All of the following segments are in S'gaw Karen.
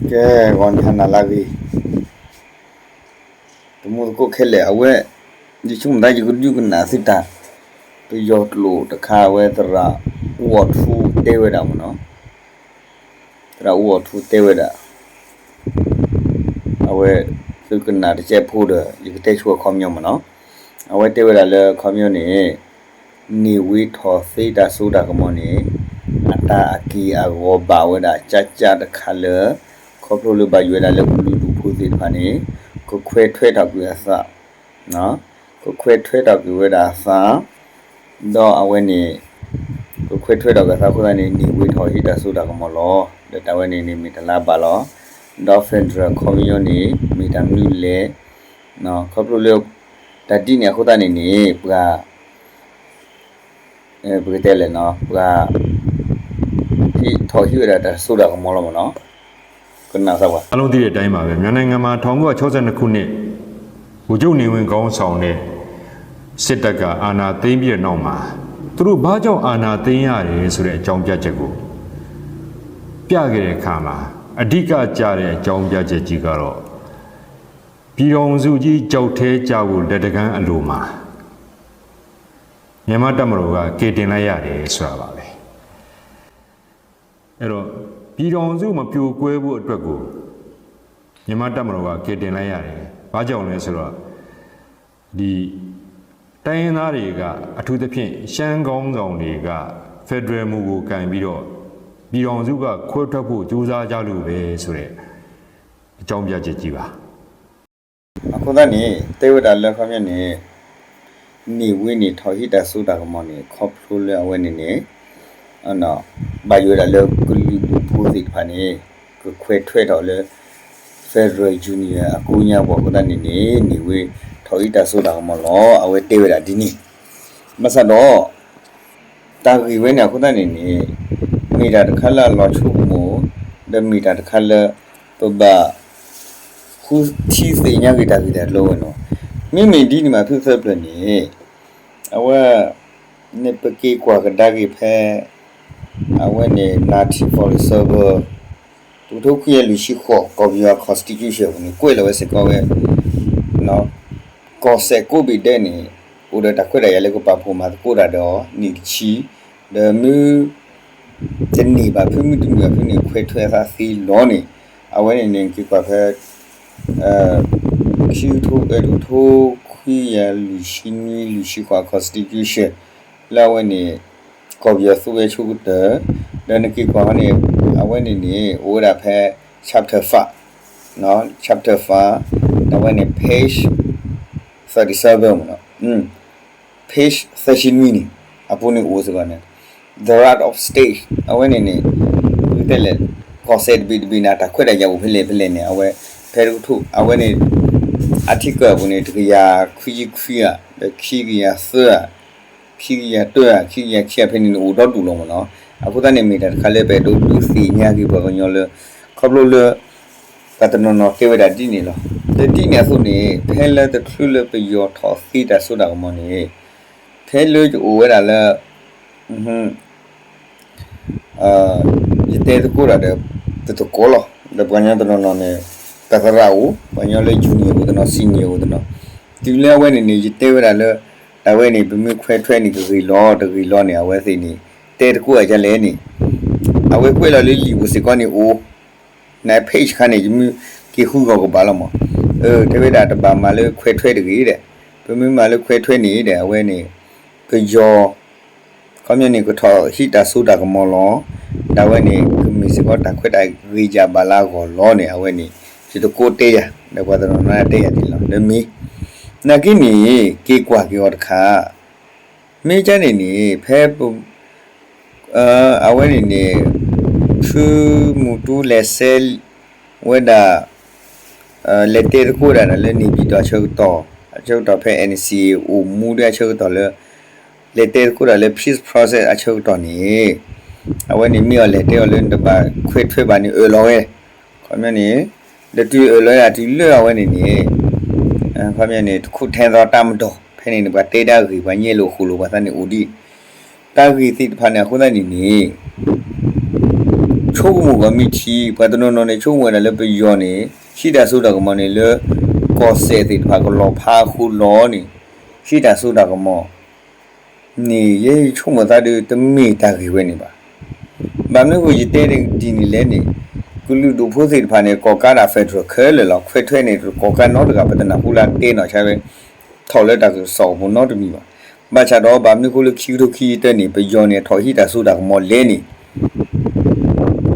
ကဲ ဂီၤနံၤဟါနၤလၢအဂ့ၤ, တံၤသကိးခဲလၢာ် အဝဲ ယဆိကမိၣ်သး ယကဒုးကနၣ်သုတၢ် ပယီၤကျိာ်တခါ အဝဲသရၣ်အူအီၣ်ထူတဲဝဲဒၣ်မ့ၢ်နီၤ, သရၣ်အူအီၣ်ထူတဲဝဲဒၣ် အဝဲ သုကနၣ်တစဲးဖိဒီး ယကတဲဆိအခီပညီမ့ၢ်နီၤ, အဝဲတဲဝဲဒၣ်လၢအခီပညီန့ၣ် န့ၢ်ဝ့ထီၣ်သ့တၢ်စိတၢ်ကမီၤန့ၣ် အတၢ်အက့ၢ်အဂီၤဘၣ်ဝဲဒၣ်ကၠၢ်ကၠၢ်တခါလၢ ခီဖျိလၢဘၣ်ယိၣ်ဝဲဒၣ်လၢကလုာ်ဒူၣ်ဖိသ့ၣ်တဖၣ်န့ၣ် ကခွဲးထွဲထီၣ်ကွံာ်အသး, ကခွဲးထွဲထီၣ်ကွံာ်ဝဲဒၣ်အသး, ဒီးအဝဲန့ၣ် ကခွဲးထွဲထီၣ်ကွံာ်အသးအဃိသတးန့ၣ် န့ၢ်ဝ့ထီၣ်ဟ့ၣ်တၢ်စိတၢ်ကမီၤလီၤ. ဒီးတၢ်ဝဲန့ၣ်န့ၣ်မ့ၢ်တၢ်လၢအဘၣ်လီၤ. ဒီး federal ခီပညီန့ၣ် မ့ၢ်တၢ်မနုၤလဲၣ်, ခီဖျိလၢ တၢ်ဒ်န့ၣ်အဃိသတးန့ၣ်န့ၣ် ပှၤ ပကတဲလဲၣ်နီၤ ပှၤ ဟ့ၣ်ထီၣ်ဟ့ၣ်ဝဲဒၣ်တၢ်စိတၢ်ကမီၤလီၤမ့ၢ်နီၤ, ကနၣ်သးပှၤ အားလုံးသိတဲ့အတိုင်းပါပဲ မြန်မာနိုင်ငံမှာ ထောင်ကိုးရာခြောက်ဆယ့်နှစ်ခုနှစ် ဗိုလ်ချုပ်နေဝင်းခေါင်းဆောင်တဲ့ စစ်တပ်ကအာဏာသိမ်းပြီးတဲ့နောက်မှာ သူတို့ဘာကြောင့်အာဏာသိမ်းရတယ်ဆိုတဲ့အကြောင်းပြချက်ကို ပြခဲ့တဲ့အခါမှာ အဓိကကျတဲ့အကြောင်းပြချက်ကြီးကတော့ ပြည်ထောင်စုကြီးချောက်ထဲကျဖို့ လက်တကမ်းအလိုမှာ မြန်မာ့တပ်မတော်ကကယ်တင်လိုက်ရတယ်ဆိုတာပါပဲ။ အဲ့တော့ ပြည်ထောင်စုမပြိုကွဲဖို့အတွက်ကို မြန်မာ့တပ်မတော်ကကယ်တင်လိုက်ရတယ်။ ဘာကြောင့်လဲဆိုတော့ ဒီတိုင်းရင်းသားတွေက အထူးသဖြင့်ရှမ်းခေါင်းဆောင်တွေက ဖက်ဒရယ်မူကိုကိုင်ပြီးတော့ ပြည်ထောင်စုကခွဲထွက်ဖို့ကြိုးစားကြလို့ပဲဆိုတဲ့အကြောင်းပြချက်ကြီးပါ။ အဃိသတးန့ၣ် တဲဝဲဒၣ်လၢခီပညီန့ၣ် န့ၢ်ဝ့န့ၣ်ထီၣ်ဟ့ၣ်တၢ်စိတၢ်ကမီၤန့ၣ် ခီဖျိလၢအဝဲန့ၣ်န့ၣ် ဘၣ်ယိၣ်ဝဲဒၣ်လၢကလုာ်ဒူၣ်ဖိသ့ၣ်တဖၣ်န့ၣ် ကခွဲးထွဲထီၣ်လၢ Federal Union အကိးညါပူၤအဃိသတးန့ၣ်န့ၣ် န့ၢ်ဝ့ထီၣ်ဟ့ၣ်တၢ်စိတၢ်ကမီၤလီၤ. အဝဲတဲဝဲဒၣ်ဒ်န့ၣ် ဘၣ်ဆၣ်ဒီး တၢ်ဂ့ၢ်ဝဲန့ၣ်အဃိသတးန့ၣ်န့ၣ် မ့ၢ်တၢ်တခါလၢအလီၤဆိကမိၣ် ဒီးမ့ၢ်တၢ်တခါလၢ ပဘၣ် ဃုထံသ့ၣ်ညါက့ၤတၢ်ဂ့ၢ်တၢ်ကျိၤဝဲန့ၣ်, မ့မ့ၢ်ဒ်န့ၣ်မးဖုသၢဖျၢၣ်န့ၣ် အဝဲ န့ၣ်ပက့ၤကွၢ်ကဒါက့ၤဖဲ အဝဲန့ၣ် nineteen forty-seven တကထိခွံကယၤလွံၢ်ဆံဃိး ကီၢ်ပယီၤအ constitution ပူၤန့ၣ် ကွဲးလီၤဝဲစ့ၢ်ကီးဝဲ ကီၢ်စဲၣ်ကိးဘ့ၣ်ဒဲးန့ၣ် အိၣ်ဒီးတၢ်ခွဲးတၢ်ယာ်လၢကပာ်ဖှိၣ်မၤသကိးတၢ်ဒီးနံၣ်တဆံ, ဒီးမ့ၢ် တန့ၢ်ဘၣ်ဖုမုၢ်တမုာ်ဘၣ်ဖုန့ၣ် ခွဲးထွဲအသးသ့လီၤန့ၣ်, အဝဲန့ၣ်န့ၣ် က့ၤကွၢ်ဖဲ ခံကထိ တကထိခွံကယၤလွံၢ်ဆံနွံ လွံၢ်ဆံဃိး constitution လၢအဝဲန့ၣ် ကီၢ်ပယီၤသူဝဲဆိကတၢၢ်, ဒီးနက့ၤကွၢ်ဟီန့ၣ် အဝဲန့ၣ်န့ၣ် အိၣ်ဝဲဒၣ်ဖဲ chapter five, chapter five အဝဲန့ၣ် page thirty-seven မ့ၢ်နီၤ, page thirty-nine န့ၣ် အပူၤန့ၣ်အိၣ်စ့ၢ်ကီးန့ၣ် the right of state အဝဲန့ၣ်န့ၣ် တဲလဲၣ် ကီၢ်စဲၣ်တဘ့ၣ်တဘ့ၣ်န့ၣ် တၢ်ခွဲးတၢ်ယာ်အိၣ်ဖဲလဲၣ်ဖဲလဲၣ်န့ၣ် အဝဲ ဖဲတကထိ အဝဲန့ၣ် article အပူၤန့ၣ် တကယၤခွံဆံခွံဧါ, ဒီးခံကယၤသၢဧါ, ခံကယၤတၢဧါ, ခံကယၤခံဧါ ဖဲန့ၣ်န့ၣ် အိၣ်ဒီဒူၣ်လီၤမ့ၢ်နီၤ. အဃိသတးန့ၣ် မ့ၢ်တၢ်တခါလၢပအဲၣ်ဒိးဒုးသ့ၣ်ညါက့ၤပှၤကညီလၢ ခီဖျိလၢ ပှၤတနီၤနီၤတဲဝဲဒၣ်ဒ်န့ၣ်လီၤ. လၢဒ်န့ၣ်အသိးန့ၣ် ဖဲလၢတချုးလၢပယီၤထီၣ်သ့တၢ်စိတၢ်ကမီၤန့ၣ် ဖဲလၢယအိၣ်ဝဲဒၣ်လၢ ယတဲသကိးတၢ်ဒီး တသကိးလီၤ. ဒီးပှၤကညီတနီၤနီၤန့ၣ် တၢ်သရၣ်အိၣ်, ပှၤကညီလၢ junior အိၣ်တနီၤ, senior အိၣ်တနီၤ. တုၤလၢအဝဲန့ၣ်န့ၣ် ယတဲဝဲဒၣ်လၢ တၢ်ဝဲန့ၣ် ပမ့ၢ်ခွဲးထွဲန့ၣ် ကဂ့ၤလီၤ တဂ့ၤလီၤန့ၣ် အဝဲသ့ၣ်န့ၣ် တဲသကိးအကလဲၣ်န့ၣ် အဝဲကွဲးလီၤလၢလံာ်ပူၤစ့ၢ်ကီးန့ၣ်အိၣ် န page ခါန့ၣ် ယမ့ၢ်က့ၤဃုဂီၤကဘၣ်လီၤမး. တဲဝဲဒၣ်တဘၣ်မၤလၢခွဲးထွဲတဂ့ၤဒီး ပမ့ၢ်မၤလၢခွဲးထွဲန့ၣ်ဒီး အဝဲန့ၣ် ပယီၤ ခီပညီန့ၣ် ကထီၣ်ဟံးတၢ်စိတၢ်ကမီၤလီၤ. ဒ်ဝဲန့ၣ် ကမ့ၢ်စ့ၢ်ကီးတၢ်ခွဲးတၢ်ယာ်ဂ့ၤယၢ်ဘၣ်လၢအဂီၢ်လီၤန့ၣ် အဝဲန့ၣ် ယတကိးတဲယၤ ဒီးပှၤတနီၤနီၤတဲယၤဒ်န့ၣ်လီၤ. ဒီးမ့ၢ် နာ်က့န့ၣ် က့ၤကွၢ်က့ၤအီၤတခါ မ့ၢ်ကန့ၣ်န့ၣ် ဖဲ အဝဲန့ၣ်န့ၣ် ဖုမူတူလဲၤဆဲးဝဲဒၣ် လဲၤတဲသကိးဒၣ်လၢ နေပြည်တော် အဆၢကတီၢ် အဆၢကတီၢ်ဖဲ NCA အိၣ်မူဒၣ်အဆၢကတီၢ်လၢ လဲၤတဲသကိးဒၣ်လၢ peace process အဆၢကတီၢ်န့ၣ် အဝဲန့ၣ်မ့ၢ်အီၤလဲၤတဲအီၤလၢ နတဘၣ်ခွဲးထွဲဘၣ်န့ၣ် အၢၣ်လီၤဝဲ ခီပညီန့ၣ် ဒီးတုၤအၢၣ်လီၤဒၣ်တုၤလၢအဝဲန့ၣ်န့ၣ် ခီပညီန့ၣ် တခူၣ်ထဲသိးတၢ်မတီၢ် ဖဲန့ၣ်န့ၣ် ပှၤတဲတၢ်ဂ့ၢ် ပှၤညဲလိာ်ဃိာ်လိာ်ပှၤသးန့ၣ်အိၣ်ဒံး တၢ်ဂ့ၢ်သ့ၣ်တဖၣ်န့ၣ် အဃိသတးန့ၣ်န့ၣ် ဆိကမိၣ်ဂီၤမ့ၢ်ထံ ပှၤတနီၤနီၤန့ၣ် ဆိကမိၣ်ဝဲဒၣ်လၢပယီၤန့ၣ် ဟံးတၢ်စိတၢ်ကမီၤန့ၣ်လၢ ကီၢ်စဲၣ်သ့ၣ်တဖၣ်ကလီၤဖးအဃိလီၤန့ၣ် ဟံးတၢ်စိတၢ်ကမီၤ န့ၣ် ယဲယဆိကမိၣ်သးဒီး တမ့ၢ်တၢ်ဂ့ၢ်ဝဲန့ၣ်ဘၣ်. ဘၣ်မနုၤအဃိယတဲဒ်န့ၣ်လဲၣ်န့ၣ် ကလုာ်ဒူၣ်ဖိသ့ၣ်တဖၣ်န့ၣ် ကိးကါဒၣ် federal ခဲလၢာ်လီၤ. ခွဲးထွဲန့ၣ် ကိးကါနီတဂၤ ပတနၢ်ဟူလၢတဲနီၢ်ဆါဝဲ ထီၣ်လၢတၢ်ကစီၣ်ကပူၤနီတမံၤဘၣ်. ဘၣ်ဆၣ်ဒီး ဘၣ်မနုၤအဃိလၢခံကထိခံဆံတၢန့ၣ် ပယီၤန့ၣ် ထီၣ်ဟံးတၢ်စိတၢ်ကမီၤလဲၣ်န့ၣ်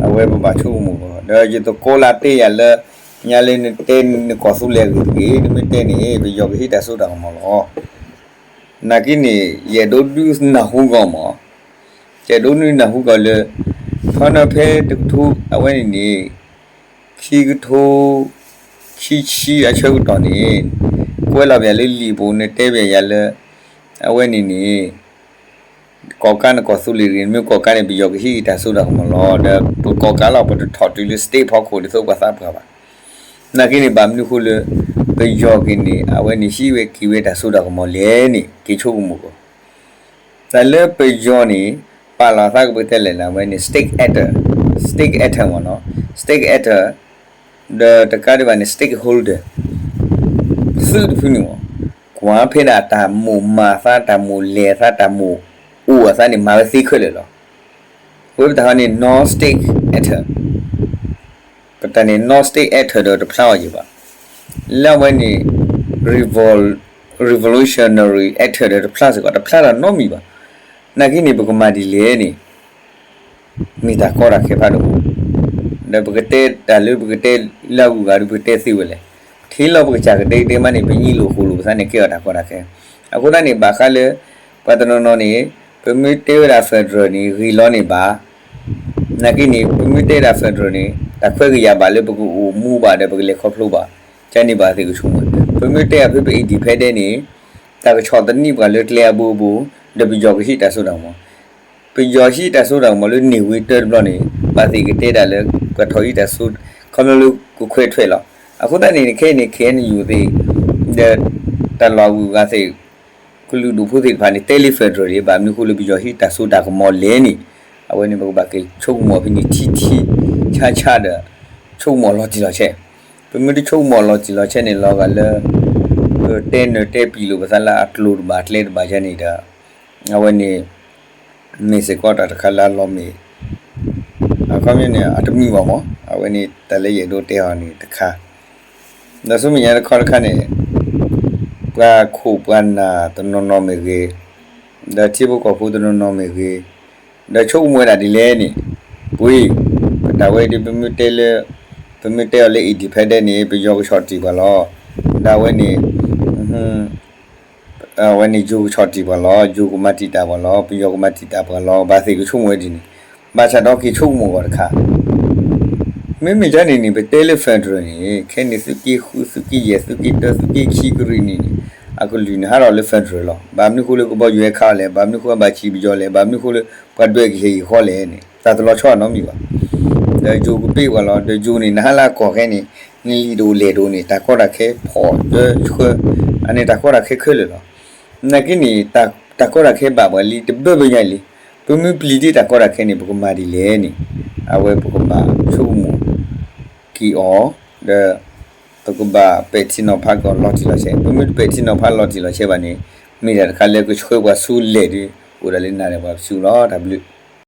အဝဲပဘၣ်ဆိကမိၣ်ကီး ဒီးယသကိးလၢတဲယၤလၢ ညါလၢနတဲနကီၢ်သူလ့ၤအဂ့ၢ်တဂ့ၤ နမ့ၢ်တဲန့ၣ် ပယီၤကဟံးတၢ်စိတၢ်ကမီၤလီၤ. နာ်က့န့ၣ် ယအဲၣ်ဒိးဒုးနၢ်ဟူကီးမး, ယအဲၣ်ဒိးဒုးနၢ်ဟူကီးလၢ ခီဖျိဖဲတကထိ အဝဲန့ၣ်န့ၣ် ခံကထိ ခံဆံအဆၢကတီၢ်န့ၣ် ကွဲးလီၤပယီၤလၢလံာ်ပူၤ နတဲပယီၤလၢ အဝဲန့ၣ်န့ၣ် ကိးကါနကီၢ်သူလ့ၤတဂ့ၤ နမ့ၢ်ကိးကါန့ၣ် ပယီၤကဟံးတၢ်စိတၢ်ကမီၤလီၤ. ဒီးပကိးကါလီၤ ပတထီၣ်တုၤလၢ state ဖီခိၣ်ဒ်သိးပှၤသးပှၢ်ဘၣ်. နာ်က့န့ၣ် ဘၣ်မနုၤအဃိလၢ ပယီၤက့ၤန့ၣ် အဝဲန့ၣ်ဟံးဝဲက့ၤဝဲတၢ်စိတၢ်ကမီၤလဲၣ်န့ၣ် က့ၤဆိကမိၣ်ကီး တၢ်လၢပယီၤန့ၣ် ပာ်လီၤသးကပတဲလဲၣ်န့ၣ် အဝဲန့ၣ် state actor, state actor မ့ၢ်နီၤ, state actor ဒီးတကးဒံးဘၣ်န့ၣ် stakeholder သုးတဖုန့ၣ်မ့ၢ် ကွၢ်ဖဲဒၣ်တၢ်မိၣ်မၤသး တၢ်မိၣ်လဲၤသး တၢ်မိၣ်အိၣ်အသးန့ၣ် မၤဝဲသ့ခဲလၢာ်လီၤ. အဝဲပတၢ်ဟီန့ၣ် non-state actor ပတၢ်န့ၣ် non-state actor ဒီးတဖျါအီၤယံၤဘၣ်. လၢအဝဲန့ၣ် revol- revolutionary actor ဒီးတဖျါစ့ၢ်ကီး တဖျါတၢ်နီတမံၤဘၣ်. နာ်က့န့ၣ် ပကမၤဒ်လဲၣ်န့ၣ် မ့ၢ်တၢ်ကီတၢ်ခဲဖးဒိၣ်မး, ဒီးပကတဲတၢ်လၢပကတဲလၢအဂုၤအဂၤဒီး ပကတဲသ့ဝဲလဲၣ်. ထံလီၤပကစၢ်ကတဲကတဲမးန့ၣ် ပညံလိာ်ဃိာ်လိာ်ပသးန့ၣ် ကဲအီၤတၢ်ကီတၢ်ခဲ. အဃိသတးန့ၣ် ဘၣ်ဃးလၢ ပှၤတနီၤနီၤန့ၣ် ပမ့ၢ်တဲဝဲဒၣ် federal န့ၣ် ဂ့ၤလီၤန့ၣ်ဘၣ် နာ်က့န့ၣ် ပမ့ၢ်တဲဒၣ် federal န့ၣ် တၢ်ခွဲးကယာ်ဘၣ်လၢပကအိၣ်မူဘၣ်ဒီး ပကလဲၤခီဖျိဘၣ်, ကန့ၣ်ဘၣ်သ့ၣ်ကဆိကမိၣ်. ပမ့ၢ်တဲအဖဲပ independent န့ၣ် တၢ်ကဆီၣ်သနံးပှၤလၢကျဲအဘိဘိ, ဒီးပယီၤကဟံးတၢ်စိတၢ်ကမီၤ, ပယီၤဟံးတၢ်စိတၢ်ကမီၤလၢန့ၢ်ဝ့တၢတဘျီန့ၣ် ဘၣ်သ့ၣ်ကတဲဒၣ်လၢ ပှၤထီၣ်ဟံးတၢ်စိ ခီဖျိလၢကခွဲးထွဲလီၤ. အဃိသတးန့ၣ် ခဲအံၤန့ၣ် KNU သ့ၣ် ဒီး တၢ်လီၢ်အဂုၤအဂၤသ့ၣ် ကလုာ်ဒူၣ်ဖိသ့ၣ်တဖၣ်န့ၣ် တဲလံ federal ဒၣ် ဘၣ်မနုၤအဃိလၢပယီၤဟံးတၢ်စိတၢ်ကမီၤလဲၣ်န့ၣ် အဝဲန့ၣ်ပကဘၣ်က့ၤဆိကမိၣ်ဖဲန့ၣ်ထံထံဆးဆးဒီး ဆိကမိၣ်လီၤတံၢ်လီၤဆဲး. ပမ့ၢ်တဆိကမိၣ်လီၤတံၢ်လီၤဆဲးန့ၣ် လီၤဂာ်လၢ ပတဲနၢၤတဲပျံၤလိာ်ပသးလၢအကျိၤတဘၣ်ကျဲတဘၣ်ယါန့ၣ်ဒီး အဝဲန့ၣ် မ့ၢ်စ့ၢ်ကီးတၢ်တခါလၢအလီၤမ့ၢ် အခီပညီန့ၣ် အတမံၤဘၣ်မး အဝဲန့ၣ်တၢ်လၢယအဲၣ်ဒိးတဲအီၤန့ၣ်တခါ ဒီးဆူမဲာ်ညါတခီတခါန့ၣ် ပှၤခိၣ်ပှၤနၢ်တနီၤနီၤမ့ၢ်ဂ့ၤ, ဒီးထံဖိကီၢ်ဖိတနီၤနီၤမ့ၢ်ဂ့ၤ, ဒီးဆိကမိၣ်ဝဲဒၣ်ဒ်လဲၣ်န့ၣ်, ပှ့ၤ, ပတၢ်ဝဲဒၣ်ပမ့ၢ်တဲလၢ ပမ့ၢ်တဲအီၤလၢ independent န့ၣ် ပယီၤကဆီၣ်တံၢ်ပှၤလီၤ. ဒီးအဝဲန့ၣ် အဝဲန့ၣ် ယိၤကဆီၣ်တံၢ်ပှၤလီၤ, ယိၤကမၤတံာ်တာ်ပှၤလီၤ, ပယီၤကမၤတံာ်တာ်ပှၤလီၤ, ဘၣ်သ့ၣ်ကဆိကမိၣ်ဝဲဒ်န့ၣ်, ဘၣ်ဆၣ်ဒီးက့ၤဆိကမိၣ်ဂီၤတခါ, မ့မ့ၢ်ဒ်န့ၣ်န့ၣ် ပတဲလၢ federal န့ၣ် ခဲန့ၣ်သုးက့ဃု သုးက့ယဲၢ် သုးက့တၢ သုးက့ခံကရံၣ်နံၣ်န့ၣ် အကလုၢ်န့ၣ်ဟးထီၣ်လၢ federal လီၤ. ဘၣ်မနုၤဃိလၢကဘီယူၤဟဲခးအီၤလဲၣ်, ဘၣ်မနုၤဃိဘၣ်စံၣ်ပယီၤလဲၣ်, ဘၣ်မနုၤဃိလၢပှၤဒွဲၣ်ကဟဲယံၤဃီလဲၣ်န့ၣ် တၢ်တလီၤဆီနီတမံၤဘၣ်. ဒီးယိၤကပ့ၢ်ပှၤလီၤ, ဒီးယိၤန့ၣ် နဟးလၢအကီၢ်ခဲန့ၣ် နလံာ်တအိၣ်လဲၢ်တအိၣ်န့ၣ် တၢ်ကီတၢ်ခဲဖီၣ်တၢဆှၢ, အန့ၣ်တၢ်ကီတၢ်ခဲခဲလၢာ်လီၤ. နာ်က့န့ၣ် တၢ်ကီတၢ်ခဲဘၣ်ပှၤလံတဘျီဘျီညါလံ. ပမ့ၢ်ပျံၤဒ်တၢ်ကီတၢ်ခဲန့ၣ် ပကမၤဒ်လဲၣ်န့ၣ် အဝဲပကဘၣ်ဆိကမိၣ်က့ၤအီၤ, ဒီး ပကဘၣ်ပဲာ်ထံနီၤဖးက့ၤအီၤလီၤတံၢ်လီၤဆဲး. ပမ့ၢ်တပဲာ်ထံနီၤဖးလီၤတံၢ်လီၤဆဲးဘၣ်န့ၣ် မ့ၢ်တၢ်တခါလၢကဆှၢပှၤဆူလဲၣ်ဒီး အိၣ်ဒၣ်လၢနၤဒီးပှၤပစုလီၤ. တၢ်ဘျုး